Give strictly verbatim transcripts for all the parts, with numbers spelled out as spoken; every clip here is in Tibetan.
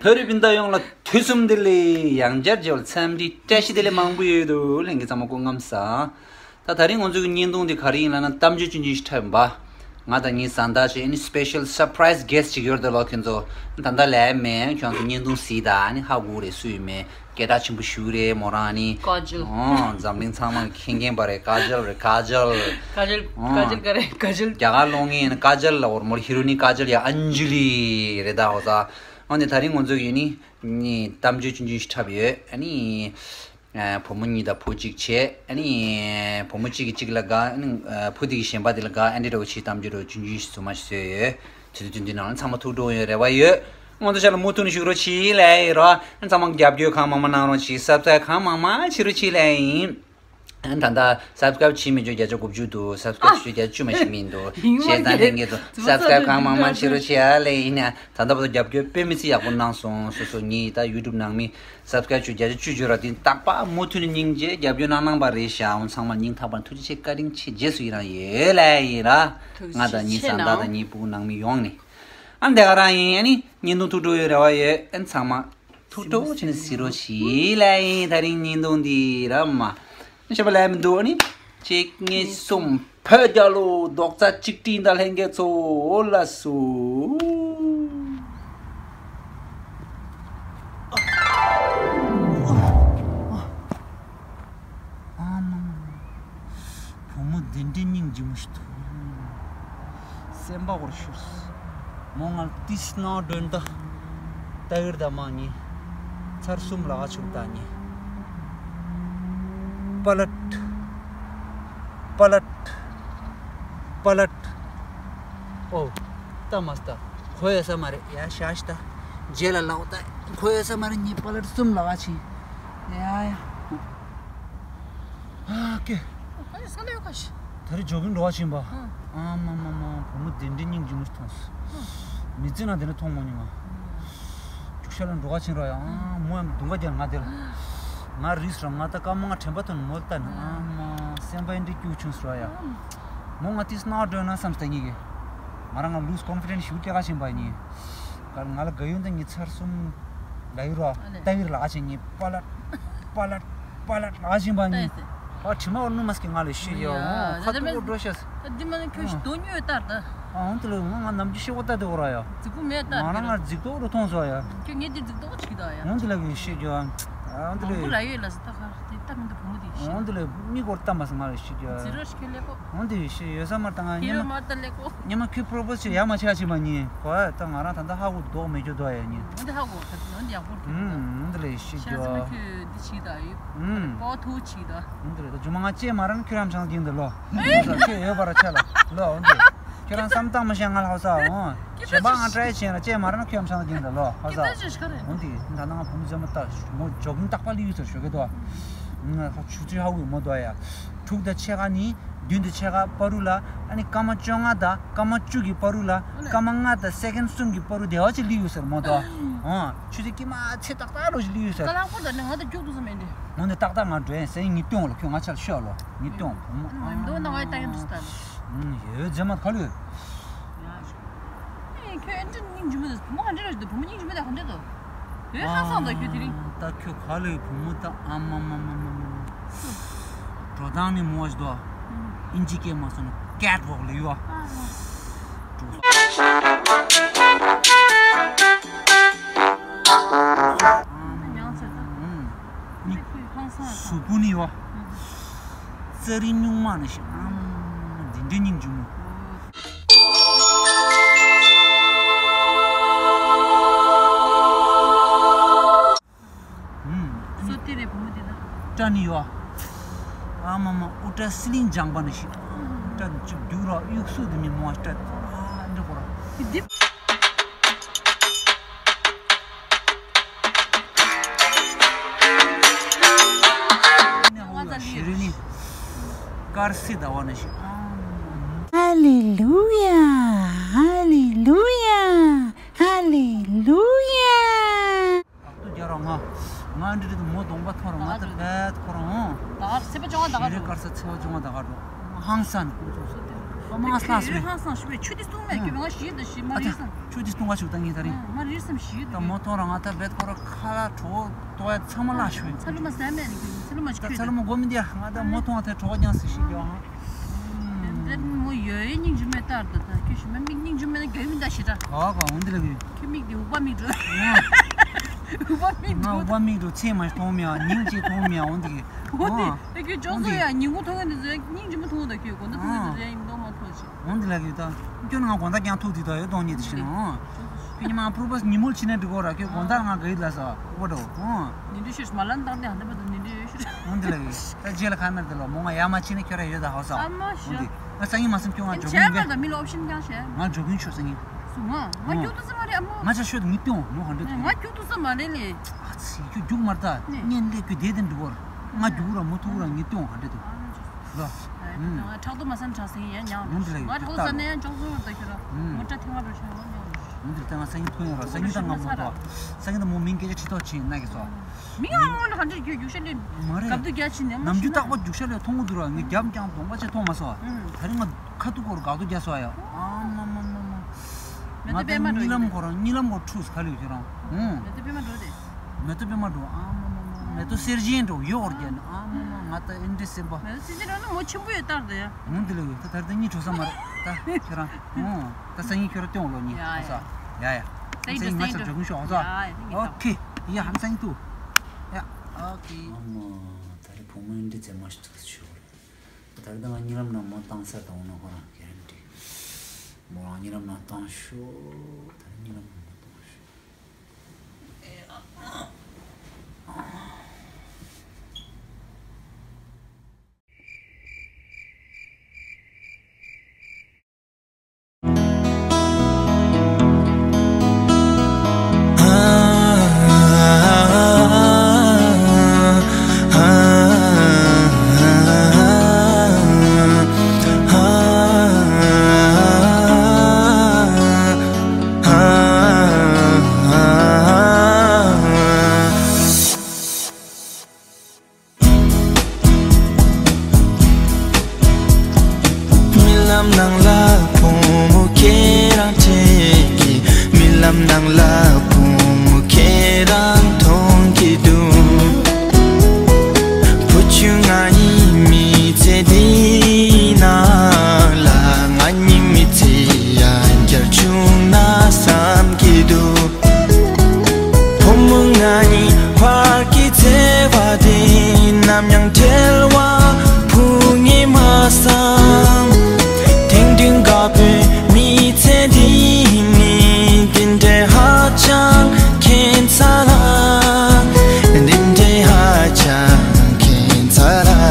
བོད་རིགས་སྤུན་ཟླ་ཡོངས་ལ་དུས་གསུམ་བདེ་ལེགས། ཡང་བསྐྱར་མཇལ་བར་འཚམས་འདྲི་བཀྲ་ཤིས་བདེ་ལེགས་མང་པོ་ཡོད་དོ། ལྷན་རྒྱས་ཚང་མ་སྐུ་ཁམས་བཟང་། ད་དེ་རིང་ང་ཚོའི་བརྙན་ཐུང་འདི་ག་རེ་ཡིན་ལབ་ན། གཏམ་བརྗོད་ཆུང་ཆུང་ཞིག་འཁྲབ་ཡིན་པ། ང་དང་ངའི་བཟའ་ཟླ་ཞིག་ཨ་ནི་སི་པེ་ཤལ་སར་པ་རའི་སི་གེ་སི་ཊི་ཅིག་ཡོད་རེད་ལོ། ཁྱོད་ཚོ་ད་ལྟ་ལས་མེད། ཁྱོད་ཚོ་བརྙན་ཐུང་གཟིགས་དང་། ཨ་ནི་ཧ་གོ་རེད། སུ་ཡིན་མིན། སྐད་གྲགས་ཆེན་པོ་ཞིག་རེད། མོ་རང་ཨ་ནི་ཀ་ཇལ། ཨོ་འཛམ་གླིང་ཚང་མ་མཁྱེན་མཁན་པ་རེད། ཀ་ཇལ་རེད། ཀ་ཇལ། ཀ་ཇལ། ཨོ། ཀ་ཇལ་ག་རེ། ཀ་ཇལ། རྒྱ་གར་ལོ་ངེ་ཡིན་ན་ཀ་ཇལ་ལ་འོར་མོར་ཧི་རོ་ནི་ཀ་ཇལ་ཡ་ཨན་ཇི་ལི་རེད་ད། ཧོ་ས། ཨོ་ནི་དེ་རིང་ང་ཚོ་གི་ནི་གཏམ་བརྗོད་ཆུང་ཆུང་ཞིག་འཁྲབ་ཡོད། ཨ་ནི། ཨ། བུ་མོ་གཉིས་དང་བུ་གཅིག་བྱས། ཨ་ནི་བུ་མོ་གཅིག་གིས་གཅིག་ལ་དགའ། ཨ་ནི་བུ་དེ་གིས་གཞན་པ་དེ་ལ་དགའ། ཨ་འདྲ་འདྲ་བོ་ཅིག་གཏམ་རྒྱུད་འདྲ་བོ་ཆུང་ཆུང་ཞིག་རྫུན་མ་ཞིག་བཟོས་ཡོད། དེ་དུས་དེ་དུས་ནང་ལ་ཚང་མ་ཐུགས་སྤྲོ་ཡོད་རེ་བ་ཡོད། ང་ཚོ་ཤ་ལ་མུ་མཐུད་ནས་བཞུགས་རོགས་བྱེད་ལབ་ཡིན་རོ། ཨ་ཚང་མ་རྒྱབ་སྐྱོར་གང་མང་མང་གནང་རོགས་བྱེད། སབ་སི་ཀ་རའིབ་གང་མང་མང་བྱེད་རོགས་བྱེད་ལབ་ཡིན། ཨ་ད་ལྟ་སབ་སི་ཀ་རའིབ་བྱེད་མི་བྱེད་བརྒྱ་ཆ་དགུ་བཅུ་འདུག་སབ་སི་ཀ་རའིབ་བྱེད་བརྒྱ་ཆ་བཅུ་མ་ཞིག་མིན་འདུག་ཡིན་བཤད་ཙང་ལྷན་རྒྱས་ཚོ་སབ་སི་ཀ་རའིབ་གང་མང་མང་བྱེད་རོགས་བྱེད་ལབ་ཡིན་ན། ད་ལྟ་བར་དུ་རྒྱབ་སྐྱོར་དཔེ་མི་སྲིད་ཡག་པོ་གནང་སོང་། སོ་སོ་ངའི་ད་ཡུ་ཊུབ་ནང་མི་སབ་སི་ཀ་རའིབ་བྱེད་བརྒྱ་ཆ་བཅུ་བྱེད་ར། དེ་རྟག་པར་མུ་མཐུད་ནས་སྙིང་རྗེ་རྒྱབ་སྐྱོར་གནང་གནང་པ་རེད་ཤག་ཨོ་ཚང་མ་སྙིང་ཐག་པ་ནས་ཐུགས་རྗེ་ཆེ། བཀའ་དྲིན་ཆེ། རྗེས་སུ་ཡི་རང་ཡོད་ལབ་ཡིན་ར། ང་དང་ངའི་བཟའ་ཟླ་དང་ངའི་སྤུ་གུ་ནང་མི་ཡོངས་ནས། ཨ་འདི་ག་རང་ཡིན། ཨ་ནི་བརྙན་ཐུང་ཐུགས་སྤྲོ་ཡོད་རེ་བ་ཡོད། ཨ་ཚང་མ་ཐུགས་སྤྲོ་བྱས་ནས་གཟིགས་རོགས་བྱེད་ལབ་ཡིན། དེ་རིང་བརྙན་ཐུང་འདི་ར་མ་ཤེས་པ་ལས་མི་འདུག་ཨ་ནི་གཅིག་གཉིས་གསུམ། བོད་རྒྱལ་ལོ། རྡོག་རྩ་གཅིག་སྒྲིལ་དང་ལྷན་རྒྱས་ཚོ་ལ་སུ། ཨ་མ་མ་མ། བུ་མོ་འདི་འདྲའི་སྙིང་རྗེ་མོ་ཞིག་འདུག་སེམས་པ་འོར་ཤོར། མོ་ང་ལ་ཏིས་ནང་སྒྲོན་ད། ཏ་གིར་ད་མ་ཉེ། ཚར་གསུམ་ལ་ཨ་ཆུག་ད་ཉེ། པ་ལད། པ་ལད། པ་ལད། ཨོ། ད་མ་སྟ། ཁོ་ཡོད་ས་མ་རེད་ཡ། ཤ་ཤ་ད། རྗེས་ལ་ལའོ་ད། ཁོ་ཡོད་ས་མ་རེད། ཉེ་པ་ལད་གསུམ་ལ་ཨ་ཆེ། ཡ་ཡ། ཨ་ཀེ། ཨ་ནི་ས་ལ་ཡོད་ཁ་ཤི། ད་རེས་ཇོ་གིང་འགྲོ་བ་ཕྱིན་པ། ཨ་མ་མ་མ། བུ་མོ་དེ་འདྲའི་སྙིང་རྗེ་མོ་ཞིག་མཐོང་སོང་། མི་ཚེ་ནང་དེ་འདྲ་མཐོང་མ་མྱོང་ང་། རྒྱུག་ཤར་ལ་འགྲོ་བ་ཕྱིན་རོགས་ཡ། ཨ་མོ་ཡང་དུང་ག་རྒྱལ་ང་དེ་ལ། ང་རིས་ར་ང་ད་སྐར་མ་ལྔ་དྲན་པ་དོན་མོ་ལྟ་ན། ཨ་མ་སེམས་པ་ཨེ་འདྲའི་སྐྱུག་བྱུང་སོང་ཡ། མོ་ང་ཏིས་ནག་སྒྲོན་ན་བསམ་སྟེ་ཉིད་ཀྱི། ང་རང་ང་ལུས་ཀོན་ཕི་ཌེན་ཤུགས་སྐྱེ་ག་ཕྱིན་པ་ཉིད། ང་ལ་ག་ཡོན་ཏན་གྱི་ཚར་གསུམ་ལ་ཡུ་རོ་ལྟ་བིར་ལ་ཨ་ཆེན་ཉིད་པ་ལ་པ་ལ་པ་ལ་ཨ་ཆེན་པ་ཉིད། ཨ་དྲི་མ་བར་ནུ་མ་སྐྱེ་ང་ལ་ཤི་ཡོ་ཁ་ཏུ་གོ་འགྲོ་ཤེས། ད་འདི་མ་ནི་ཁྱོད་ཞིག་དོ་ཉོས་ལྟར་ད། ཨ་འོན་ཏེ་ལ་ང་ང་ནམ་རྒྱུན་ཤི་བོ་ལྟ་དེ་འོ་ར་ཡ། རྫིག་པོ་མེད་ལྟར་ང་རང་ང་རྫིག་ཏོག་རུ་མཐོང་སོ་ཡ། ཁྱོད་ངས་འདི་རྫིག་ཏོག་ཅིག་ད་ཡ། འོན་ཏེ་ལ་གི་ཤི་རྒྱུ་ཨ་འོན་ཏེ་ལ་མང་པོ་ལ་ཡོད་ལ་ཟི་ད་ཁ་དེ་ལྟ་མི་འདུག་བུ་མོ་དེ་ཤི། འོན་ཏེ་ལ་མི་སྐོར་ལྟ་མ་སོང་ང་ལ་ཤི་རྒྱུ་ཨ། རྫི་རོ་ཤི་ཁྱོད་ལེགས་པོ། འོན་ཏེ་ཤི་ཡོད་ས་མ་ད་ང་ཁྱོད་ཉི་རོ་མ་མ་ད་ལེགས་པོ། ཉི་མ་ཁྱོད་པྲོ་པོ་ཟི་བྱེད་ཡ་མ་ཆེ་ཆེ་མ་ཉིན་གོ་ད་ང་རང་ད་ད་ཧ་གོ་མདོག་མེད་རྒྱུ་དོ་ཡ་ཉིན། འོན་ཏེ་ཧ་གོ་ད་འོན་ཏེ་ཡག་པོ་རྒྱུ་ད། འོན་ཏེ་ལ་ཤི་ཤ་རྒྱུ་ཟི་མ་ཨ། ཁྱོད་འདི་ཤི་ད་ཡོད། པོ་ཐུག་ཆིག་ད། འདི་རེད་ད་ཇུ་མ་ང་ཅེ་མ་རང་ཁྱོད་རང་ཆང་སྡིང་འདི་ལོ། ཁྱོད་ཡོད་པ་ར་ཆ་ལ་ལོ་འདི། ཁྱོད་རང་བསམ་སྟངས་མ་ཤེས་ང་ལ་ཧོ་ས་འོང་། གཞན་པ་ང་ཊ་རའི་བྱས་ན་ཅེ་མ་རང་ཁྱོད་རང་ཆང་སྡིང་འདི་ལོ་ཧོ་ས། འོང་འདི་ད་ནང་བུ་མོ་ཟེར་མ་ལྟ་མོ་ཇོ་གིང་རྟག་པ་ལི་ཡུ་ཟེར་ཞོ་གེ་དོ། ང་ཧ་ཆུ་ཚོད་ཧ་གོ་མོ་དོ་ཡ། དྲུག་དང་ཕྱེད་ཀ་ནི། བདུན་དང་ཕྱེད་ཀ་བར་དུ་ལ། ཨ་ནི་སྐར་མ་བཅོ་ལྔ་དང་སྐར་མ་བཅུ་གི་བར་དུ་ལ། སྐར་མ་ལྔ་དང་སེ་ཀན་གསུམ་གི་བར་དུ་བདེ་བ་ཅིག་སླེབས་ཡོད་ཟེར་མོ་དོ། ཨོ། ཆུ་ཚོད་དཀྱིལ་མ་ཚེ་ཏག་ཏག་རོ་ཞིག་སླེབས་ཡོད་ཟེར། ཀ་ལག་པོ་དང་ནི་ང་དང་རྒྱུག་འདུག་ས་མེད་འདི། འོན་ཏེ་ཏག་ཏག་ང་འགྲོ་ཡིན་ཟེར་ངས་སྟོན་ལ་ཁྱོད་ང་ཆ་ལ་ཤོད་ལོ་ངས་སྟོན། མ་མི་འདུག་ན་ང་ཡི་ལྟ་ཡིན་འདུག་ས་ལ། ཡོད་རྫས་མ་ག་ལོས། ཁྱོད་ཨེ་འདྲ་སྙིང་རྗེ་མོ་འདུག་བུ་མོ་ག་འདྲ་རེད་འདུག་བུ་མོ་སྙིང་རྗེ་མོ་དང་ག་འདྲ་འདུག་དེ་ཧང་སང་དང་ཁྱོད་དེ་རིང་། ད་ཁྱོད་ག་ལས་བུ་མོ་ད་ཨ་མ་མ་མ་མ་མ་མ། འགྲོ་སྟངས་ནི་མོ་ཞིག་འདུག་ཨིན་ཇི་སྐད་མ་སོང་ན་ཀེ་ཊི་ཝོག་ལས་ཡོད། འགྲོ། ཡང་ཚེ་ད། ནི་ཁོའི་ཧང་སང་ཡང་གཟུགས་པོ་ནི་ཡོད། རྩ་རི་སྨྱུག་མ་ནི་ཞིག་ཨ་མ་འདི་འདྲའི་སྙིང་རྗེ་མོ། སོ་ཏི་རེ་བུ་མོ་དེ་ད། སྐྲ་ནི་ཡོད། ཨ་མ་མ་དབུ་སྐྲ་སི་ལིང་ལྗང་པ་ནི་ཞིག་སྐྲ་ནི་ཅིག་རྒྱུག་རོགས་གཡུག་སུ་དེ་མི་མོ་སྐྲ་ཨ་འདྲ་གོ་ར། དེ་དེ། ཞི་རི་ནི་དཀར་སེ་ཟླ་བ་ནི་ཞིག་ཧ་ལེ་ལུ་ཡ། ཧ་ལེ་ལུ་ཡ། ཧ་ལེ་ལུ་ཡ། ཏུ་རྒྱ་རོ་ང་། ང་འདྲི་རི་དུ་མོ་གདོང་པ་ཐོ་རོ་ང་ད་བད་ཁོ་རོ། ད་གར་སེ་པ་ཅོང་ད་གར་རི་དཀར་ས་ཚེ་བ་ཅོང་ད་གར་རོ། ཧང་སན་ཀུ་ཚོ་སོ་ཏེ། ཨ་མ་ང་ལྷག་སོང་། ཧང་སང་ཞུ་བའི་ཆུ་དེ་སྟོང་མེད་ཁྱོད་ང་ཞིག་ད་ཞིག་མ་རེད་སམ། ཆུ་དེ་སྟོང་བ་ཞུ་ད་ངས་ད་རིང་། མ་རེད་སམ་ཞིག་ད་མོ་ཐོང་ར་ང་ད་བེད་ཁོ་ར་ཁ་ལ་གྲོ་ཏོ་ཡ་ཚང་མ་ལ་ཞུ། ཚ་ལུ་མ་ཟ་མེད་ནི་ཁྱོད་ཚ་ལུ་མ་ཞིག་ད་ཁྱོད་ཚ་ལུ་མ་དགོ་མི་འདི་ང་ད་མོ་ཐོང་ཐེ་གྲོ་ཀྱང་སི་ཞིག་ཡོང་། དེ་མོ་ཡོད་ཡོད་སྙིང་རྗེ་མེད་ལྟར་ད་ད་ཁྱོད་ཞུ་མ་མིག་སྙིང་རྗེ་མེད་ན་དགེ་མི་ད་ཞིག་ད། ཨ་ག་འོན་འདི་ལ་གི། ཁྱོད་མིག་དེ་འུག་པ་མིག་འགྲོ། འུག་པ་མིག་ང་འགྲོ། འུག་པ་མིག་འགྲོ་ཚེ་མ་མཐོང་མེད་ཨ་ཉིན་གཅིག་མཐོང་མེད་ཨ་འོན་འདི་གི། འོ་དེ་ཨ་ཨེ་ཁྱོད་ཅོག་ཙེ་ཡ་ཉིན་གུང་མཐོང་ཡ་འདི་ཚོ་སྙིང་རྗེ་མོ་མཐོང་ད་ཁྱོད་དགོང་དག་མཐོང་ཡ་འདི་ཚོ་ཡིན་མདོག་མ་མཐོང་ཞིག་འོན་འདི་ལ་གི་ད་ཁྱོད་ང་དགོང་དག་ཀྱང་ཐུག་དེ་ད་ཡོད་གཏོང་ཉེ་དེ་ཤི་ན་ཨ། ཁྱོད་ཉི་མ་ཨ་པུ་རུ་པས་ཉི་མོལ་ཕྱི་ནས་འགྲིག་གོ་ར་ཁྱོད་དགོང་དག་ང་ག་ཡིད་ལ་ས་འུག་པ་འགྲོ་ཨ། ཉིན་དུ་ཤོད་མ་ལན་བཏང་དེ་ཧ་འདི་པ་དུ་ཉིན་དུ་ཡོད་ཤོད། འོན་འདི་ལ་གི་ད་རྗེས་ལ་ཁ་མེར་དེ་ལོ་མོ་ང་ཡ་མ་ཕྱི་ནས་ཁྱོད་ར་ཡོད་ད་ཧ་ས། ཨ་མ་ཤོད། ང་སང་ཉིན་མ་སེམས་སྐྱོ་ང་ཨེ་འཇོག་གིན་བྱས་པ་ད་མི་ལ་ཨོབ་ཤིན་ཀྱང་བྱས། ང་འཇོག་གིན་ཆོག་སང་ཉིན། སུ་ང་ང་ཨ། སྐྱོ་ཏུ་ཙམ་མ་རེད་ཨ་མ། ང་ཆ་ཤོད་ངི་སྐྱོང་མོ་ག་འདྲ་ཐུག་ང་སྐྱོ་ཏུ་ཙམ་མ་རེད་ལེ། ཨ་ཚི་ཁྱོད་རྒྱུག་མར་ད་ནི་ངན་ལེ་ཁྱོད་དེ་དེ་འགྲུབ་བར་ང་རྒྱུག་ར་མོ་ཐུག་ར་ངི་སྐྱོང་ག་འདྲ་ཐུག་ལོ། ཨ་ཕྲག་དོག་མ་སེམས་དྲག་སེང་ཡ་ཉང་རེད། ང་ཕྲག་དོག་ཟ་ནས་ཡང་ཅོག་ཙམ་ད་ཁྱོད་ར་མོ་ཏྲ་ཐེངས་མ་འགྲོ་ཆོག་ང་ཉང་རེད། འོན་ཏེ་ད་ང་སང་ཉིན་ཐོན་ཡོང་ར་སང་ཉིན་ད་ང་མོ་ཏོ་སང་ཉིན་ད་མོ་མིང་སྐད་ཆ་ཁྲི་ཐོག་ཕྱིན་ན་གི་སོ། མིང་ཨ་མོ་ལ་ག་འདྲ་ཁྱོད་རྒྱུག་ཤ་ལེ། མ་རེད། གབ་ཏུ་རྒྱ་ཆི་ནས་མ་ནམ་རྒྱུན་རྟག་པར་རྒྱུག་ཤ་ལེ་མཐོང་གི་འདུག་ར་ངས་རྒྱབ་ཀྱང་གདོང་པ་ཆེ་མཐོང་མ་སོང་། ད་རིང་ང་ཁ་ཐུག་སྐོར་གག་ཏུ་རྒྱ་སོ་ཡ། ཨ་མ་མ་མ་མ། མེ་ཏོག་པད་མ་འགྲོ་ཡིན་པས། ང་ད་གཉིད་ལམ་སྐོར་གཉིད་ལམ་སྐོར་འཁྲུགས་ཁ་ལེ་ཁྱོད་རང་། ཧུང་། མེ་ཏོག་པད་མ་འགྲོ་དེ། མེ་ཏོག་པད་མ་འགྲོ་ཨ་མ་མ་མ་མེ་ཏོག་གསེར་ཆེན་འགྲོ་ཡོད་འོར་རྒྱ་ནི་ཨ་མ་མ་ང་ད་ཨེ་འདྲི་སེམས་པ། མེ་ཏོག་གསེར་ཆེན་འགྲོ་ན་མོ་ཆེན་པོ་ཡོད་ལྟར་དེ་ཡ། ཧུང་དེ་ལེ་ཡོད་ད་ད་ད་གཉིད་བྲོ་ས་མ་རེད་ད་ཁྱོད་རང་། ཧུང་། ད་སང་ཉིན་ཁྱོད་ར་སྟོན་ལོ་ཉིན་ཡ་ཧ་ས། ཡ་ཡ། སང་ཉིན་ང་ཚོ་འགྲོ་གུན་ཤོག་ཧ་ས། ཨོ་ཁེ། ཡ་ཧང་སང་ཉིན་ཐུག་ཡ་ཨོ་ཁེ། ཨ་མ། ད་རེས་བུ་མོ་ཨེ་འདྲི་ཚེ་མ་ཞིག་ཐུག་ཤོར། ད་རེས་ད་ང་གཉིད་ལམ་ནང་མོ་བཏང་ས་དང་འོ་ན་ཁོ་རང་གི་ཨེ་འདྲི། མོ་རང་གཉིད་ལམ་ནང་བཏང་ཤོག་ད་རེས་གཉིད་ལམ་ནང་མོ་བཏང་ཤོག་རྨི་ལམ་ནང་ལ་བུ་མོ་ཁྱེད་རང་འཕྲད་ཀྱི། རྨི་ལམ་ནང་ལ་བུ་མོ་ཁྱེད་རང་མཐོང་གི་འདུག་བུ་ཆུང་ང་ཡི་མི་ཚེ་འདི་ནང་ལ་ང་གཉིས་མི་ཚེ་ཡང་བསྐྱར་བྱུང་ན་བསམ་གྱི་འདུག་བུ་མོ་ང་གཉིས་བར་གྱི་བརྩེ་བ་དེ་ནམ་ཡང་བྲལ་བ་ཕུགས་ངེས་མ་བསམ། དེང་དུས་དགའ་པོའི་མི་ཚེ་འདི་ནི་འདི་འདྲའི་ཧ་ཅང་ཁྱད་མཚར་ལ། འདི་འདྲའི་ཧ་ཅང་ཁྱད་མཚར་ལ།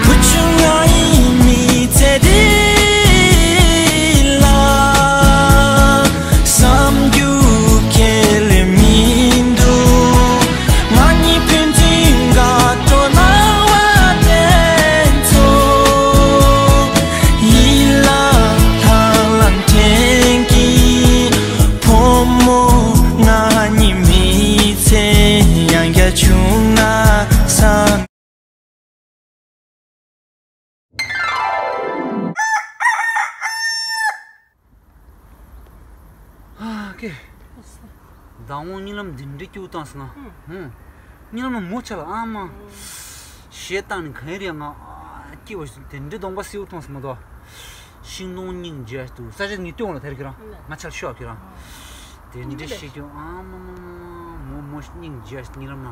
བུ་ཆུང་ང་ཡི་མི་ཚེ་འདི་ལ། བསམ་རྒྱུ་ཁས་ལེན་མི་འདུག་ང་གཉིས་ཕན་ཚུན་དགའ་སྤྲོ་སྣང་བ་དེ་ཚོ་ཡིད་ལ་ལྷང་ལྷང་དྲན་གྱིན། བུ་མོ་ང་གཉིས་མི་ཚེ་ཡང་བསྐྱར་བྱུང་ན་བསམ། ཨ་ཀེ། མདང་དགོང་གཉིད་ལམ་འདི་འདྲའི་སྐྱིད་པོ་བཏང་སོང་ང་། ཧུང་། གཉིད་ལམ་ལ་མོ་ཆ་ལ་ཨ་མ། ཞེ་སྡང་ནི་ག་རེ་ང་ཨ་སྐྱིད་པ་ཞིག་དེ་འདྲའི་གདོང་པ་སེའུ་མཐོང་སོང་མ་གཏོགས། ཤིང་སྡོང་སྙིང་རྗེ་ཞིག་འདུག་ས་ཆ་ངས་སྟོན་ལ་དེར་ཁྱེད་རང་ང་ཆ་ལ་ཤོག་ཁྱེད་རང་། དེ་འདྲའི་ཤེས་རྒྱུ་ཨ་མ་མ་མ་མོ་མོ་སྙིང་རྗེ་ཞིག་གཉིད་ལམ་ན་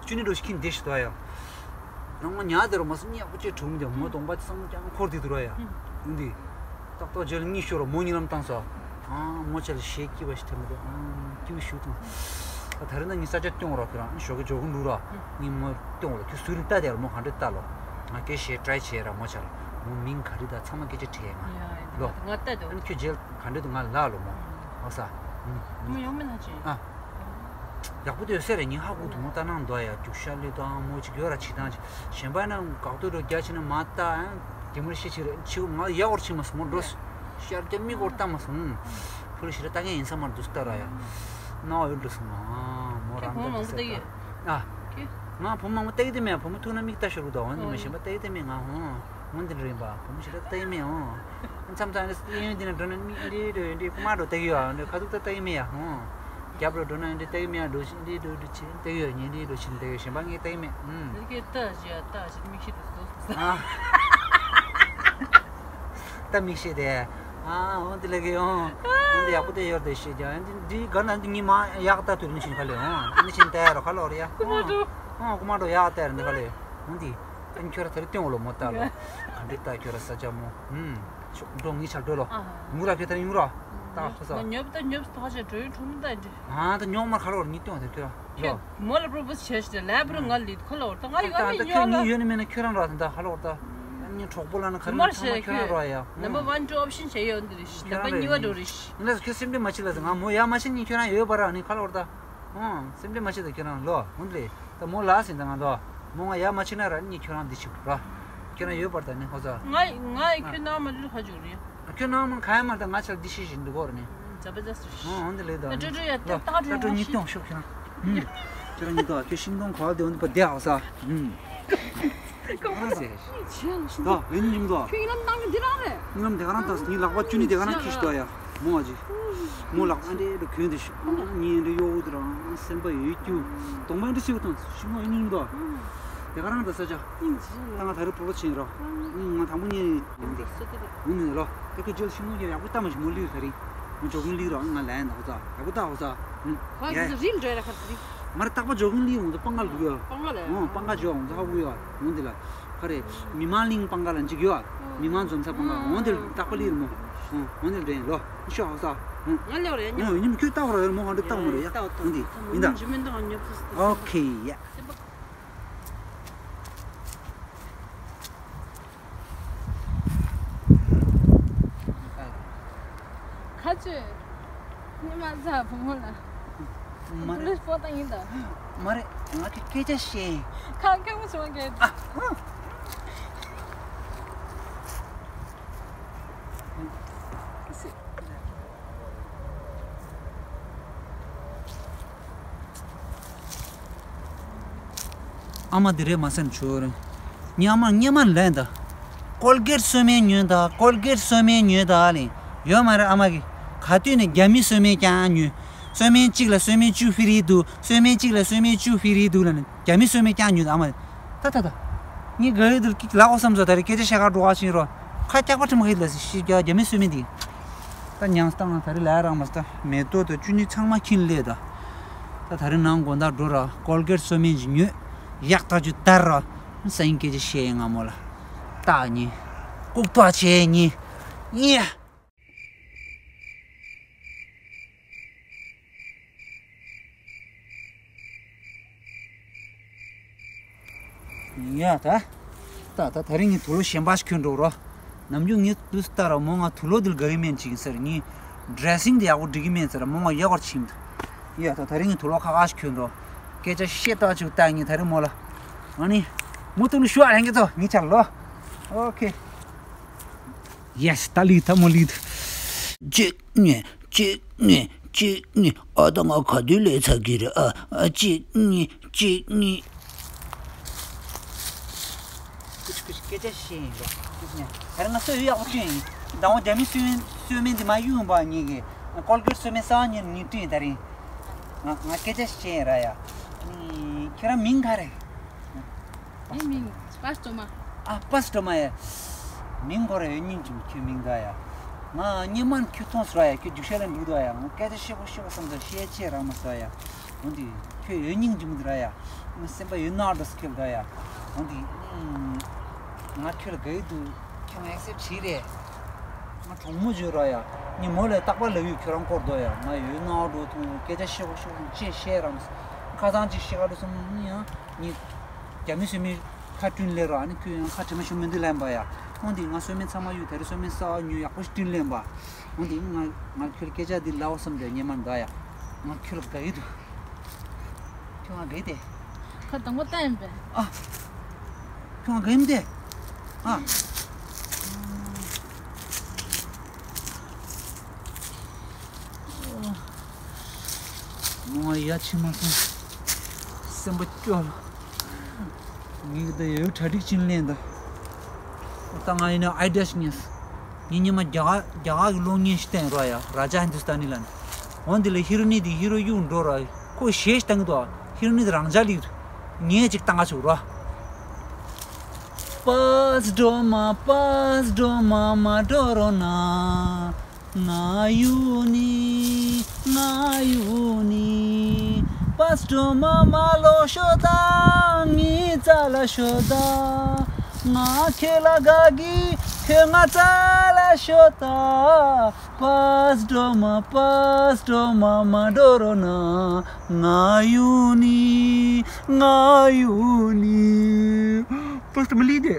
ཅུ་ནི་འགྲོ་ཞིག་གིན་བསྡད་ཞིག་འདུག་ཨ་ཡ། རང་མ་ཉག་དེ་རུ་མ་སོང་ཉག་པོ་ཅེ་གྲུང་དེ་མོ་གདོང་པ་ཚང་ཀྱང་འཁོར་དེ་དུ་ར་ཡ། འདི། ཏག་ཏག་རྗེས་ལ་གཉིད་ཤོར་ར་མོ་གཉིད་ལམ་བཏང་སོ། ཨ་མོ་ཆ་ལ་ཞེ་སྐྱིད་པ་ཞིག་ཐེབས་མ་འདུག་ཨ་སྐྱིད་པོ་ཞིག་ཐུང་། ད་ད་རེས་ན་ངས་ས་ཆ་སྟོན་རོགས་ཁྱོད་རང་ཞོགས་ཀས་འཇོག་གི་འདུག་ར། ངས་མོ་སྟོན་རོགས་ཁྱོད་ཟུར་ནས་ལྟ་དེ་ར་མོ་ག་འདྲ་ལྟ་ལོ། ང་སྐད་ཞེ་དྲག་བྱས་ར་མོ་ཆ་ལ་མོ་མིང་ག་རེ་ད་ཚང་མ་སྐད་ཆ་དྲིས་ང་། ལོ། ང་ལྟ་དེ། ཨ་ནི་ཁྱོད་རྗེས་ལ་ག་འདྲ་འདུག་ང་ལ་ལོ་མོ། ཨོ་ས། མོ་ཡོང་མེད་ན་ཅི། ཨ། ཡག་པོ་དེ་ཡོད་ས་རེད། ངས་ཧ་གོ་འདུག་མོ་ལྟ་སྣང་འདུག་ཡ། རྒྱུག་ཤ་ལེ་དང་མོ་ཅིག་ཡོད་ར་བྱེད་སྟངས་ཅིག་གཞན་པ་ན་འགག་ཐོག་རུ་རྒྱ་ཆེ་ན་མ་ལྟ་ཨ། དེ་མོ་ཤེས་ཆེ་རེད་ཆེ་ང་ཡག་པོར་ཕྱིན་མ་སོང་མོ་འགྲོ། ཤར་རྒྱ་མི་སྐོར་ལྟ་མ་སོང་། ཕུ་ལ་ཤི་ར་ལྟ་མཁན་ཡིན་ས་མ་འདུག་ལྟ་ར་ཡ། ན་བ་ཡོད་འགྲོ་སོང་ང་མོ་རང་ལྟ་འདུག་ས་ལྟ། ཨ། ང་བུ་མོ་མང་པོ་བལྟ་གི་དེ་མེད། བུ་མོ་ཐུག་ན་མིག་ལྟ་ཤོར་གི་འདུག་འོན་ཏེ་མི་ཤེས་པ་བལྟ་གི་དེ་མེད་ང་ཧོ། འོན་ཏེ་རེད་པ། བུ་མོ་ཞིག་ལ་བལྟ་གི་མེད་ཧོ། མཚམས་མཚམས་ཨེ་ཡོན་འདི་ན་འགྲོ་ན་མིག་འདི་འདྲ་འདི་ཁུ་མ་འགྲོ་བལྟ་གི་ཡོད་འདི་ཁ་ཐུག་ད་བལྟ་གི་མེད་ཡ་ཧོ། རྒྱབ་རུ་འགྲོ་ན་འདི་བལྟ་གི་མེད་ཡ། འགྲོ་ཞིག་འདི་འགྲོ་འགྲོ་ཆེ་བལྟ་གི་ཡོད། ཉིན་འདི་འགྲོ་ཞིག་བལྟ་གི་ཡོད། གཞན་པ་ངས་བལྟ་གི་མེད། ཨུམ། འདི་གའི་ལྟ་ཞིག་ཡ་ལྟ་ཞིག་མིག་ཤེས་འདུག་ཟོ། ཨ། ད་མིག་ཤེས་དེ། ཨ་འོ་འདི་ལས་ཀྱི་ཡོང་། འོ་འདི་ཡག་པོ་དེ་ཡོར་དེ་ཤེས་ཀྱང་འདི་འདི་ག་ན་འདི་ཉི་མ་ཡག་ད་དུ་རིང་ཞིང་ཁ་ལས་འོང་། འདི་ཆེན་དེ་རོ་ཁ་ལོ་རེ་ཡ། ཀུ་མ་འགྲོ། ཨ་ཀུ་མ་འགྲོ་ཡག་དེ་རེད་འདི་ཁ་ལས། འོ་འདི། ཨ་ཁྱོད་ར་དེར་སྟོན་འོ་ལོ་མོ་ལྟ་ལོ། ག་འདྲི་ལྟ་ཁྱོད་ར་ས་ཆ་མོ། ཧུམ། ཤོག་འགྲོ་ངི་ཆ་འགྲོ་ལོ། ཡུང་ར་ཁྱོད་དེར་ཡུང་ར། ལྟ་ཧོ་ས། ཉོབ་ད་ཉོབ་ཐག་ཆ་འགྲོ་ཡུན་ཁྲོམ་ད་འདི། ཨ་ད་ཉོག་མར་ཁ་ལོ་ར་ཉི་སྟོན་དེར་ཁྱོད། ལོ། མོ་ལ་པྲོ་པོ་ཟི་བྱས་ཤི་ལས་པར་ང་ལི་ཁ་ལོ་ད་ང་ཡོད་ད་ནི་ད་ཉོ་ཁྱོད་ལ་ངའི་ཡོད་ནི་མེད་ན་ཁྱོད་རང་ར་ད་ད་ཧ་ལོ་ད། ངའི་གྲོགས་པོ་ལ་ནི་ཁ་ལོ་ཚང་མ་ཁྱོད་རང་ར་ཡ། ནམ་བར་ཝན་ཊུ་ཨོབ་ཤན་བྱས་ཡོད་འདི་རེད་ཤི། ནམ་བར་གཉིས་པ་འགྲོ་རེད་ཤི། ངས་ཁྱོད་སེམས་ཁྲལ་མ་བྱེད་ལ་ང་མོ་ཡ་མ་བྱེད་ནི་ཁྱོད་རང་ཡོད་པ་ར་ནི་ཁ་ལོ་ད། ཨང་སེམས་ཁྲལ་མ་བྱེད་ད་ཁྱོད་རང་ལོ་འོན་ལེ། ད་མོ་ལ་ཟིན་ད་ང་ད་མོ་ང་ཡ་མ་བྱེད་ན་ར་ནི་ཁྱོད་རང་འདི་བྱེད་དགོས་ར། ཁྱོད་རང་ཡོད་པར་ད་ནི་ཧོ་ས། ང་ང་ཁྱོད་ནང་མ་ལུས་ཧ་ཅུག་རེད། ཁྱོད་ནང་མ་ག་ཡ་མ་ད་ང་ཆ་འདི་ཤི་བཞིན་འདུག་གོ་ར་ནི། འོན་ཏེ་ལེ་ད། ད་ཀྲོ་ཀྲོ་ཡ་ད་ད་ཀྲོ་ཀྲོ་ཉིད་སྟོང་ཤོག་ཁྱོད་རང་། ཁྱོད་རང་ཉིད་ད་ཁྱོད་ཤིང་སྡོང་ག་དེ་འོན་པ་དེ་ཧ་ས། ད་ཨེ་ཉིད་ཉིད་ད། ཁྱོད་ཡིན་ནམ་ནང་གི་འདི་རང་རེད། ཉིད་ནམ་དེ་ག་རང་ད་ཉིད་ལག་པ་བཅུ་ནི་དེ་ག་རང་ཁྱི་ཤི་ད་ཡ། མོ་ཨ་ཅི། མོ་ལག་ཨ་འདྲེ་འདྲ་གྱོན་དེ་ཤི། ཉིད་འདྲེ་གཡོ་འུ་དེ་རང་སེམས་པ་ཡོད་རྒྱུ། གདོང་པ་འདྲེ་ཤི་བ་དང་ཤི་མོ་ཨེ་ཉིད་ཉིད་ད། དེ་ག་རང་ད་ས་ཆ། ད་ང་ད་རེ་པོ་པོ་ཆེན་རོ། ང་དང་པོ་ཉིད། འོ་ནི་ལོ། ད་ཁྱོད་རྗེས་ཤིང་ནོར་གྱི་ཡག་པོ་ལྟ་མ་ཤི་མོ་ལུས་ད་རིང་། ང་ཇོ་གིན་ལི་རོ་ང་ལན་ད་ཧོ་ས་ཡག་པོ་ལྟ་ཧོ་ས། ཧོ་ཡ། རིལ་འགྲོ་ཡ་ཁ་རིལ། ང་ར་རྟག་པ་ཇོ་གིན་ལི་འོང་ད་སྤང་ག་ལུག་ཡོ། སྤང་ག་ལ་ཡ། འོ་སྤང་ག་ཇོ་འོང་ད་ཧ་གུ་ཡོ། འོ་འདི་ལ། ཁ་རེ། མི་མང་གླིང་སྤང་ག་ལ་འཇིག་ཡོ། མི་མང་འཛོམས་ས་སྤང་ག་འོ་འདི་ལ་རྟག་པ་ལི་ར་མོ། འོ་འདི་ལ་འདྲེན་ལོ། ཤོ་ཧོ་ས། ང་ལེ་རེ་ཉོ། ཉིམ་ཁྱོད་ལྟ་བ་ར་མོ་ང་འདི་ལྟ་མོ་རེ་ཡ། འོ་འདི། ཡིན་ད། ཨོ་ཁེ་ཡ། ཁ་ཆུ། ཉི་མ་ཚ་བུ་མོ་ལ། མ་རེད། པོ་ལིས་པོ་ཏང་ཡིན་ད། མ་རེད། ང་གི་སྐད་ཆ་བཤད། ཁ་ཁ་མོ་ཆུང་གེ། ཨ། ཨ་མ་འདི་རེད་མ་སེམས་ཆུ་རེད། ངའི་ཨ་མ་སྔོན་མ་ལན་ད། ཀོལ་གེཊ་སོ་སྨན་ཉོས་ད། ཀོལ་གེཊ་སོ་སྨན་ཉོས་ད་ལེ། ཡོད་མ་རེད་ཨ་མ་གི། ག་དུས་ནས་རྒྱ་མི་སོ་སྨན་རྐྱང་ཉོས། སོ་སྨན་གཅིག་ལ་སོ་སྨན་བཅུ་ཕི་རི་འདུག་སོ་སྨན་གཅིག་ལ་སོ་སྨན་བཅུ་ཕི་རི་འདུག་ལ་ནི་རྒྱ་མི་སོ་སྨན་རྐྱང་ཉོས་ད་ཨ་མ། ད་ད་ད། ངའི་ག་ཡོད་དུ་ལག་འོ་བསམ་ཚོ་ད་རེ་སྐད་ཆ་བཤད་ག་འགྲོ་ག་ཕྱིན་རོ། ཁ་སྐྱག་པ་ཁྲིམས་ཁ་ཡིད་ལ་སི་ཤི་རྒྱ་རྒྱ་མི་སོ་སྨན་འདི། ད་མྱངས་སྟངས་ད་རེ་ལས་རང་མ་སྟ་མེ་ཏོག་དང་ཅུ་ནི་ཚང་མ་ཁྱིན་ལས་ད། ད་ད་རེ་ནང་དགོང་དག་འགྲོ་ར་ཀོལ་གེཊ་སོ་སྨན་ཅིག་ཉོས། ཡག་ཐག་ཆུ་དར་ར། སང་སྐད་ཆ་བཤད་ཡིན་ང་མོ་ལ། ལྟ་ཉི། ལྐུག་པ་བྱས་ཉི། ཉི། ཡ་ད། ད་ད་ད་རིང་ངས་དུག་ལོག་གཞན་པ་ཞིག་གྱོན་འགྲོ་རོགས། ནམ་རྒྱུན་ངས་དུས་ལྟར་མོ་ང་དུག་ལོག་འདི་ལ་དགའ་གི་མེད་ཅིག་ཟེར་ངས། ཌི་རེ་སིང་འདི་ཡག་པོ་འགྲིག་གི་མེད་ཟེར་མོ་ང་ཡག་པར་ཕྱིན་འདུག་ཡ་ད་ད་རིང་ངས་དུག་ལོག་ཁ་ཁ་ཞིག་གྱོན་འགྲོ། སྐད་ཆ་བཤད་ཏོག་ཅིག་ལྟ་ངས་ད་རིང་མོ་ལ། ང་ནི། མུ་ཏུ་ནི་ཤུ་ཨ་ལྷན་གྱི་ཚོ་ངས་ཆར་ལོ། ཨོ་ཁེ། ཡེ་སི། ད་ལི་ད་མོ་ལི་ད། གཅིག་གཉིས་གཅིག་གཉིས་གཅིག་གཉིས། ཨ་ད་ང་ག་དུས་ལས་ཚར་གི་རེད་ཨ། ཨ་གཅིག་གཉིས་གཅིག་གཉིས། ཀུ་ཅི་ཀུ་ཅི་སྐད་ཆ་བཤད་ཡིན་པ། ཀུ་ཅི་ནས་ད་རེས་ང་སོ་ཡོད་ཡག་པོ་བསྐྲུན་ཡིན། ཟླ་བ་རྒྱ་མི་སོ་སོ་སྨན་འདི་མ་གཡུག་ཡིན་པ་ངེད་ཀྱི། ཀོལ་གེཊ་སོ་སྨན་གསར་པ་ཉིན་ངས་བསྐྲུན་ཡིན་ད་རིང་། ང་ང་སྐད་ཆ་བཤད་ཡིན་ར་ཡ། ཁྱེད་རང་མིང་ག་རེད། ངའི་མིང་པ་སི་ཏྲོ་མ། ཨ་པ་སི་ཏྲོ་མ་ཡ། མིང་གོ་ར་ཡོད་སྙིང་རྗེ་མོ་ཁྱོད་མིང་ད་ཡ། ང་སྙེ་མ་ཁྱོད་མཐོང་སོང་ཡ། ཁྱོད་རྒྱུག་ཤར་ལ་འགྲོ་ད་ཡ། ང་སྐད་ཆ་བཤད་པོ་བཤད་པོ་བསམ་ཚར་བཤད་ཆེ་ར་མ་ཟ་ཡ། འོན་ཏེ་ཁྱོད་ཡོད་སྙིང་རྗེ་མོ་འདི་ར་ཡ། ང་སེམས་པ་ཡོད་ན་འགྲོ་སི་ཁྱོད་ད་ཡ། འོན་ཏེ་ང་ཁྱོད་ལ་དགའ་ཡི་འདུག་ཁྱོད་ང་ཡ་སེབ་བྱེད་རེད། ང་གྲོགས་མོ་བྱོས་ར་ཡ། ངས་མོ་ལ་རྟག་པར་ལབ་ཡོད་ཁྱོད་རང་སྐོར་དོ་ཡ། ང་ཡོད་ན་འགྲོ་ཐུང་སྐད་ཆ་བཤད་པོ་བཤད་པོ་ཅེས་བཤད་ར་མ་ཟ། ཁ་སང་ཅིག་བཤད་ག་འགྲོ་སོང་ཡང་ངས། རྒྱ་མི་སོ་སྨན་ཁ་བསྐྲུན་ལེ་རོ། ཨ་ནི་ཁྱོད་ཡང་ཁ་དྲི་མ་ཞུ་མི་འདུག་ལན་པ་ཡ། འོན་ཏེ་ང་སོ་སྨན་ཚང་མ་གཡུག་ད་རེས་སོ་སྨན་གསར་པ་ཉོས་ཡག་པོ་ཞིག་བསྐྲུན་ལེན་པ། འོན་ཏེ་ང་ང་ཁྱོད་སྐད་ཆ་འདི་ལའོ་བསམ་དེ་ཉེ་མ་འདའ་ཡ། ང་ཁྱོད་ལ་དགའ་ཡི་འདུག་ཁྱོད་ང་དགའ་ཡི་དེ། ཁ་དང་པོ་ལྟ་ཡིན་པས། ཨ། ཁྱོད་ང་དགའ་ཡིན་དེ། ཨ། མོ་ང་ཡ་ཆི་མ་སོང་། སེམས་པ་སྐྱོ་ལ། ངས་ད་ཡོད་གྲ་སྒྲིག་ཕྱིན་ལེན་ད། ད་ང་ཡིན་ན་ཨའི་ཌི་ཡ་ཞིག་རྙེད་སོང་། ངས་ཉི་མ་རྒྱ་གར་རྒྱ་གར་གྱི་གློག་བརྙན་ཞིག་བསྟན་རོགས་ཡ། རཱ་ཇཱ་ཧིན་དུ་སྟཱ་ནི་ལབ་ནས། འོ་འདི་ལ་ཧི་རོ་ནི་དེ་ཧི་རོ་གཡུག་འགྲོ་ར། ཁོ་གཞས་ཞིག་བཏང་གི་འདུག་ཧི་རོ་ནི་དེ་རང་འཇགས་ལ་ཡོད། ངས་ཅིག་བཏང་ག་ཆུག་རོ། པཱས་འགྲོ་མ། པཱས་འགྲོ་མ། མ་འགྲོ་རོགས་གནང་། ང་གཡུག་ནི། ང་གཡུག་ནི། པཱས་འགྲོ་མ། མར་ལོག་ཤོག་དང་། ངའི་རྩ་ལ་ཤོག་དང་། ང་ཁྱེད་ལ་དགའ་གི། ཁྱོད་ང་རྩ་ལ་ཤོག་དང་། པཱས་འགྲོ་མ། པཱས་འགྲོ་མ། མ་འགྲོ་རོགས་གནང་། ང་གཡུག་ནི། ང་གཡུག་ནི། པཱས་འགྲོ་མ་ལི་དེ།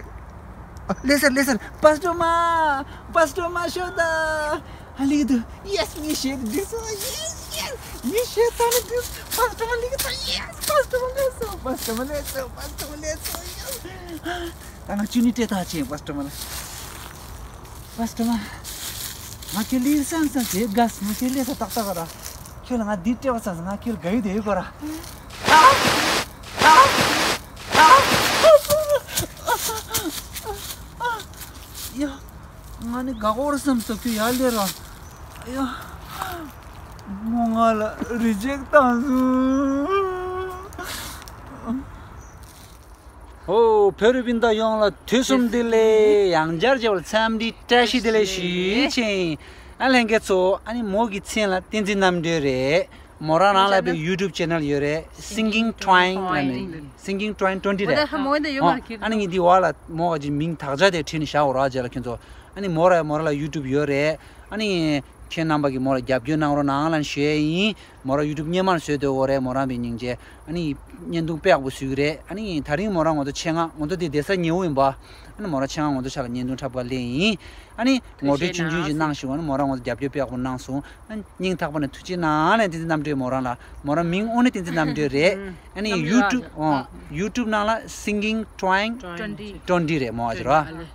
ཨ། ལེ་སར། ལེ་སར། པཱས་འགྲོ་མ། པཱས་འགྲོ་མ་ཤོག་དང་། ཨ་ལི་དུ། ཡེས། ངའི་གཞས་དེ་འགྲིག་སོང་། ཡེས། ཡེས། ངའི་གཞས་ད་ནི་འགྲིག་སོང་། པཱས་འགྲོ་མ་ལི་དུ། ཡེས། པཱས་འགྲོ་མ་ལེ་སོང་། པཱས་འགྲོ་མ་ལེ་སོང་། པཱས་འགྲོ་མ་ལེ་སོང་། ཡེས། ད་ང་ཅུ་ནི་སྤྲད་ཐག་ཆེན། པཱས་འགྲོ་མ་ལ། པཱས་འགྲོ་མ། ང་ཁྱེད་ལི་སང་སང་ཟེར་དགའ། ང་ཁྱེད་ལེ་ས་ཏག་ཏག་ར། ཁྱོད་ལ་ང་འདི་སྤྲད་པ་སང་སང་ང་ཁྱེད་ལ་དགའ་ཡི་དེ་ཡོད་གོ་ར། ཡ། ང་ནི་དགའ་གོ་ར་བསམ་སོང་། ཁྱོད་ཡར་སླེབས་ར། ཡ། མོ་ང་ལ་རི་ཇེག་བཏང་སོང་། ཨོ། བོད་རིགས་སྤུན་ཟླ་ཡོངས་ལ་དུས་གསུམ་བདེ་ལེགས། ཡང་བསྐྱར་མཇལ་བར་འཚམས་འདྲི་བཀྲ་ཤིས་བདེ་ལེགས་ཞུ་ཡི་ཆེན། ཨ། ལྷན་རྒྱས་ཚོ། ཨ་ནི་མོ་གི་མཚན་ལ་བསྟན་འཛིན་རྣམ་གྲོལ་རེད། མོ་རང་རང་ལ་བའི་ཡུ་ཊུབ་ཆེ་ནལ་ཡོད་རེད། Singing Twine ལབ་ནས། Singing Twine twenty རེད། ཨ་ནི་ངས་འདི་འོག་ལ་མོ་ག་ཅིག་མིང་དག་ཆ་དེ་བྲིས་ནས་བཞག་འོ་ར། རྗེས་ལ་ཁྱོད་ཚོ། ཨ་ནི་མོ་ར་མོ་ར་ལ་ཡུ་ཊུབ་ཡོད་རེད། ཨ་ནི་ཁྱེད་རྣམ་པ་གིས་མོ་ལ་རྒྱབ་སྐྱོར་གནང་རོགས་གནང་ལབ་ནས་ཞུ་ཡས་ཡིན། མོ་རང་ཡུ་ཊུབ་སྔོན་མ་བཟོས་འདུག་གོ་རེད། མོ་རང་བའི་སྙིང་རྗེ། ཨ་ནི་བརྙན་ཐུང་དཔེ་ཡག་པོ་བཟོས་ཀྱི་རེད། ཨ་ནི་ད་རིང་མོ་རང་ང་ཚོ་ཆེད་མངགས། ང་ཚོ་འདི་བསྡད་ས་ཉེ་བོ་ཡིན་པ། ཨ་ནི་མོ་རང་ཆེད་མངགས་ང་ཚོ་ཕྱག་ལ་བརྙན་ཐུང་འཁྲབ་ག་སླེབས་ཡིན། ཨ་ནི་ངོ་སྤྲོད་ཆུང་ཆུང་ཞིག་གནང་ཞིག་ཨ་ནི་མོ་རང་ང་ཚོ་རྒྱབ་སྐྱོར་དཔེ་ཡག་པོ་གནང་སོང་། ཨ་ནི་སྙིང་ཐག་པ་ནས་ཐུགས་རྗེ་གནང་ལབ། བསྟན་འཛིན་རྣམ་གྲོལ་མོ་རང་ལ། མོ་རང་མིང་དངོས་གནས་བསྟན་འཛིན་རྣམ་གྲོལ་རེད། ཨ་ནི་ཡུ་ཊུབ། ཨོ། ཡུ་ཊུབ་ནང་ལ་Singing Twine twenty རེད་མོ་ཨ་ཅེ་རོ།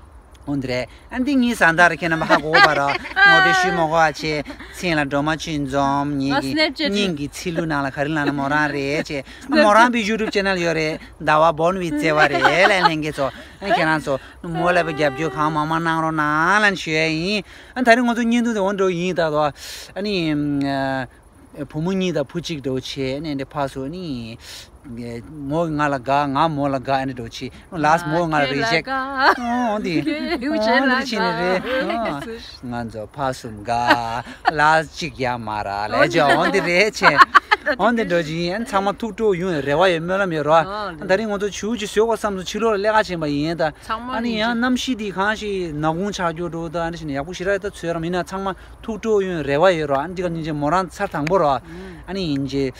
འོ་འདི་རེད། ཨ་འདི་ངའི་བཟའ་ཟླ་རེད། ཁྱེད་རྣམ་པ་ཧ་གོ་བ་ར། ངོ་སྤྲོད་ཞུས་མ་གོ་བ་བྱས། མཚན་ལ་སྒྲོལ་མ་ཆོས་འཛོམས། ངེད་ཀྱི་སྙིང་གི་ཚིལ་ལུ་ནང་ལ་ག་རེ་ལབ་ན་མོ་རང་རེད་བྱས། མོ་རང་བའི་ཡུ་ཊུབ་ཆེ་ནལ་ཡོད་རེད། ཟླ་བ་བོན་བི་བརྩེ་བ་རེད་ལབ། ལྷན་རྒྱས་ཚོ། ཨ་ཁྱེད་རང་ཚོ་མོ་ལ་བའི་རྒྱབ་སྐྱོར་གང་མང་མང་གནང་རོགས་གནང་ལབ་ཞུ་ཡས་ཡིན། ཨ་ད་རིང་ང་ཚོ་བརྙན་ཐུང་དེ་འོ་འདྲ་ཡིན་ད་དོ། ཨ་ནི། བུ་མོ་གཉིས་དང་བུ་གཅིག་འདྲ་བོ་བྱས་ནས་འདི་ཕར་ཚུར་ནི། མོ་ང་ལ་དགའ། ང་མོ་ལ་དགའ། ཨ་ནི་འདྲ་བོ་བྱས། ལཱས་ཊི་མོ་ང་ལ་རི་ཇེག་འོ་འདི། འོ་འདི་བྱས་ནས་རེད། ང་ཚོ་ཕར་གསུམ་དགའ། ལཱས་ཊི་གཅིག་ཡ་མ་ར་ལས་ཅོ་འོ་འདི་རེད་བྱས། འོ་འདི་འདྲ་བོ་ཅིག་ཡིན། ཨ་ནི་ཚང་མ་ཐུགས་སྤྲོ་ཡོང་བའི་རེ་བ་ཡོད། སྨོན་ལམ་ཡོད་རོ། ད་རིང་ང་ཚོ་བྱིའུ་ཅིག་བཟོས་དགོས་བསམ་སོང་། ཕྱི་ལོགས་ལ་ལས་ཀ་བྱེད་པ་ཡིན་ད། ཨ་ནི་ཡང་གནམ་གཤིས་འདི་གང་ཞིག་ནག་ཁུང་ཆགས་རྒྱུ་འདྲ་བོ་ད། ཨ་ནི་བྱས་ནས་ཡག་པོ་ཞེ་དྲག་ད་ཚོད་ར་མིན་ན་ཚང་མ། ཐུགས་སྤྲོ་ཡོང་རེ་བ་ཡོད་རོ། ཨ་ནི་འདི་ག་སྙིང་རྗེ་མོ་རང་ཚར་དང་པོ་རོ། ཨ་ནི་ཡིན་གྱི།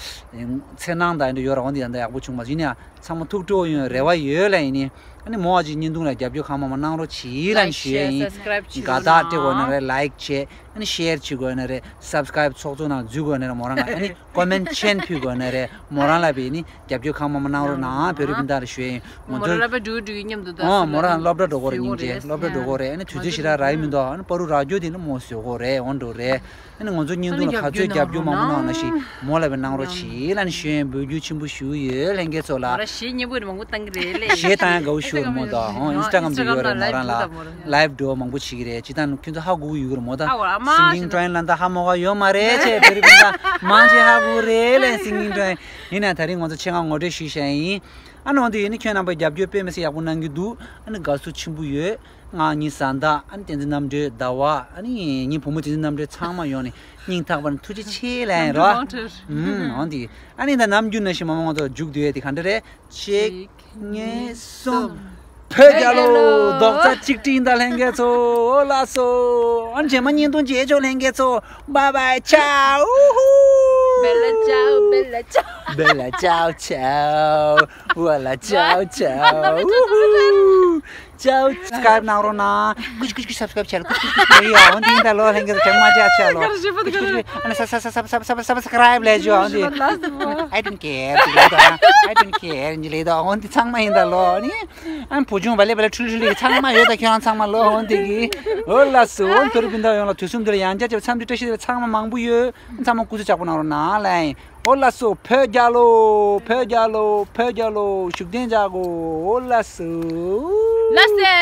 འཚེར་སྣང་དང་འདི་ཡོད་རོ། འོ་འདི་ཡང་ད་ཡག་པོ་བྱུང་མ་ཡིན་ཡང་ཚང་མ་ཐུགས་སྤྲོ་ཡོང་རེ་བ་ཡོད་ལ། ཡིན་ནི་ཨ་ནི་མོ་ཨ་ཅེ་བརྙན་ཐུང་ལ་རྒྱབ་སྐྱོར་གང་མང་མང་གནང་རོགས་གྱིས་ལབ་ཞུ་ཡ་ཡིན། དགའ་རྟགས་སྤྲད་དགོས་ན་རེད། ལའིཀ་བྱེད། ཨ་ནི་ཤེར་བྱེད་དགོས་ན་རེད། སབ་སི་ཀ་རའིབ་ཚོགས་གཙོ་ནང་འཛུལ་དགོས་ན་རེད། མོ་རང་ལ་ཨ་ནི་ཀོ་མེན་ཊི་ཆེན་ཕུལ་དགོས་ན་རེད། མོ་རང་ལ་བས་ནི། རྒྱབ་སྐྱོར་གང་མང་མང་གནང་རོགས་གནང་། བོད་རིགས་སྤུན་ཟླ་རེ་ཞུ་ཡ་ཡིན། ང་ཚོ་མོ་རང་ལ་པ་འགྲོ་གོ་རེད། སྙིང་རྗེ་སློབ་གྲྭ་འགྲོ་གོ་རེད། སློབ་གྲྭ་འགྲོ་གོ་རེད། ཨ་ནི་དུས་ཚོད་ཞེ་དྲག་རག་གི་མི་འདུག་ཨ་ནི་པ་རུ་རག་རྒྱུ་དེ་ནི་མོ་བཟོ་གོ་རེད། འོང་འགྲོ་རེད། ཨ་ནི་ང་ཚོ་བརྙན་ཐུང་ལ་ག་ཚོད་རྒྱབ་སྐྱོར་མང་པོ་གནང་ན་ཞིག་མོ་ལ་བས་གནང་རོགས་གྱིས་ལབ་ནས་ཞུ་ཡ་ཡིན། འབོད་སྐུལ་ཆེན་པོ་ཞུ་ཡོད་ལྷན་རྒྱས་ཚོ་ལ། མོ་རང་གཞས་སྙན་པོ་མང་པོ་བཏང་གི་རེད་ལེ། གཞས་བཏང་ཡ་དགའ་བོ་ཞུ་རེད་མོ་ད། ཨོ་ཨིན་སི་ཊ་གྷ་རམ་དུ་ཡོད་རེད་མོ་རང་ལ། ལའིབ་འགྲོ་མང་པོ་བྱེད་ཀྱི་རེད། ཅི་ལྟར་ཁྱོད་ཚོ་ཧ་གོ་གི་ཡོད་རེད་མོ་ད། Singing Twine ལ་ད་ཧ་མ་གོ་ཡོད་མ་རེད་ཅེས། བོད་རིགས་སྤུན་ཟླ་མང་ཆེ་ཧ་གོ་རེད་ལེ། Singing Twine། ཡིན་ན་ད་རིང་ང་ཚོ་ཆེད་མངགས་ངོ་སྤྲོད་ཞུས་བཞག་ཡིན། ཨ་ནི་འོན་ཏེ་ཡིན་ནི་ཁྱོད་རྣམ་པ་རྒྱབ་སྐྱོར་དཔེ་མི་སྲིད་ཡག་པོ་གནང་གི་འདུག་ཨ་ནི་དགའ་བསུ་ཆེན་པོ་ཡོད། ང་ངའི་བཟའ་ཟླ་ཨ་ནི་བསྟན་འཛིན་རྣམ་གྲོལ་ཟླ་བ། ཨ་ནི་ངའི་བུ་མོ་བསྟན་འཛིན་རྣམ་གྲོལ་ཚང་མ་ཡོང་ནས་སྙིང་ཐག་པ་ནས་ཐུགས་རྗེ་ཆེ་ལབ་ཡིན་རོ། ཨུམ། འོན་ཏེ་ཨ་ནི་ད་ནམ་རྒྱུན་ནང་བཞིན་མ་མ་ང་ཚོ་མཇུག་བསྡུ་ཡས་དེ་ག་འདྲ་རེད། གཅིག་གཉིས། གསུམ། བོད་རྒྱལ་ལོ། རྡོག་རྩ་གཅིག་སྒྲིལ་ཡིན་ད་ལྷན་རྒྱས་ཚོ། འོ་ལགས་སོ། ཨ་ནི་རྗེས་མ་བརྙན་ཐུང་མཇལ་ཆོག་ལྷན་རྒྱས་ཚོ། Bye bye, ciao. Bella ciao, bella ciao. Bella ciao, ciao. Voila, ciao, ciao. Ciao. སབ་སི་ཀ་རའིབ་གནང་རོགས་གནང་། ཀུ་ཅི་ཀུ་ཅི་ཀུ་ཅི་སབ་སི་ཀ་རའིབ་བྱས་ལ། ཀུ་ཅི་ཀུ་ཅི་ཀུ་ཅི། འོ་འདི་ཡིན་ད་ལོ་ལྷན་རྒྱས་ཚོ། ཐེངས་མ་ཅིག་ཨ་ཆ་ལོ། ཀུ་ཅི་ཀུ་ཅི་ཀུ་ཅི། ཨ་ནི་སབ་སབ་སབ་སབ་སབ་སབ་སབ་སི་ཀ་རའིབ་ལས་བྱོས། འོ་འདི། I don't care. I don't care. འདི་ལས་ད་འོ་འདི་ཚང་མ་ཡིན་ད་ལོ་ནི། ཨ་ནི་བུ་ཆུང་བ་ལེ་བ་ལེ་ཁྲུལ་ཁྲུལ་ལེ་ཚང་མ་ཡོད་ད་ཁྱོད་རང་ཚང་མ་ལོ་འོ་འདི་གི། འོ་ལགས་སོ། འོ་བོད་རིགས་སྤུན་ཟླ་ཡོངས་ལ་དུས་གསུམ་འདི་ལ་ཡང་བསྐྱར་བྱས་པ་འཚམས་འདྲི་བཀྲ་ཤིས་བདེ་ལེགས་ཚང་མ་མང་པོ་ཡོད། ཚང་མ་སྐུ་གཟུགས་ཅག་པོ་གནང་རོགས་གནང་ལབ་ཡིན། ཨོ་ལགས་སོ། བོད་རྒྱལ་ལོ། བོད་རྒྱལ་ལོ། བོད་རྒྱལ་ལོ། བཞུགས་གདན་འཇགས་དགོས། ཨོ་ལགས་སོ། ལགས་སེ།